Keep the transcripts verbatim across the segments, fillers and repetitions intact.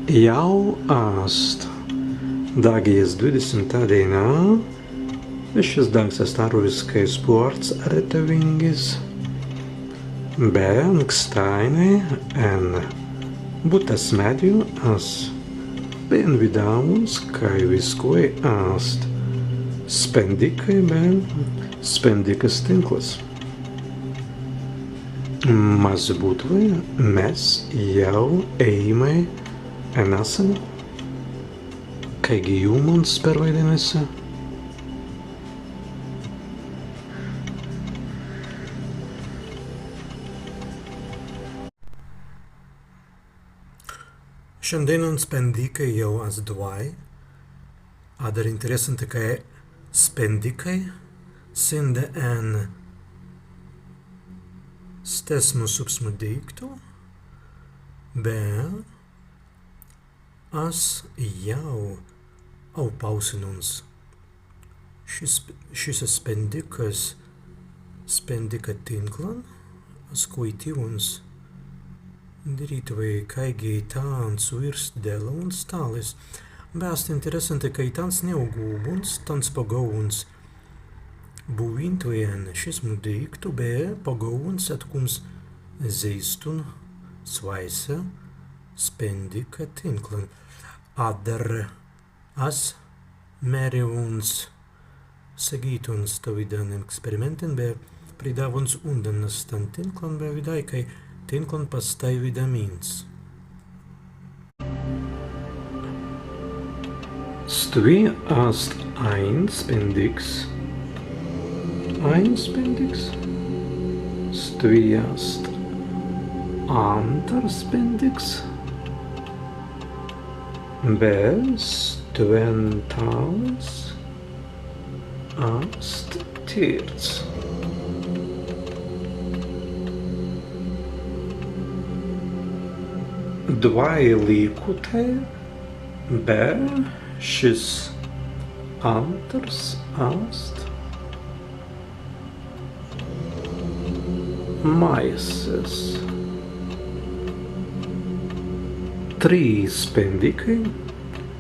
Jāu ast Daggis dwidesimtā dēinā. Šis dāngs ast arwiskai spārts retawīngis, be ankstāinai en buttas meddju as bēi widāwuns, kāi wiskwēi ast spendikai be spendikas tinkls. Mazzi būtwei mes jāu ēimai en assanin, kāigi jūmans perwaidinna si. Šandēinan spendikai jāu ast dwāi. Adder interessanti, kāi spendikai sīndi en stesmu subsmu deīktu, be as jāu aupausinnuns šis, šis spendikas, spendika tinklan, as kwaitīwuns dirītwei kāigi tāns wīrst dīlawuns tālis. Be ast interessanti, kāi tāns ni augūbuns, tāns pagaūwuns buwīntwei en šismu deīktu, be pagaūwuns etkūmps zeistun swāise spendika tinklan. Adder as mēriwuns segītun stawīdan eksperimēntan be pridāwuns undan na stan tinklan be widāi, kāi tinklan pastāi widāmins. Stwi ast aīns spendiks. Aīns spendiks. Stwi ast āntars spendiks. Be stwen tālis ast tīrts. Dwāi līkutai, be šis āntars ast maisas. Trīs spendikai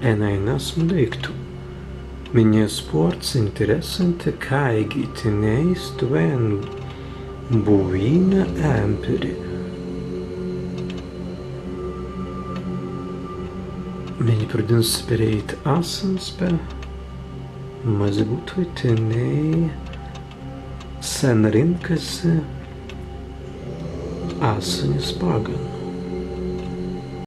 en ainasmu deīktu. Mennei spārts interessanti, kāigi tenēi stwen buwinna emperi. Mennei pruduns perēit assans be mazzi būtwei tenēi sen rīnka si assanis paggan.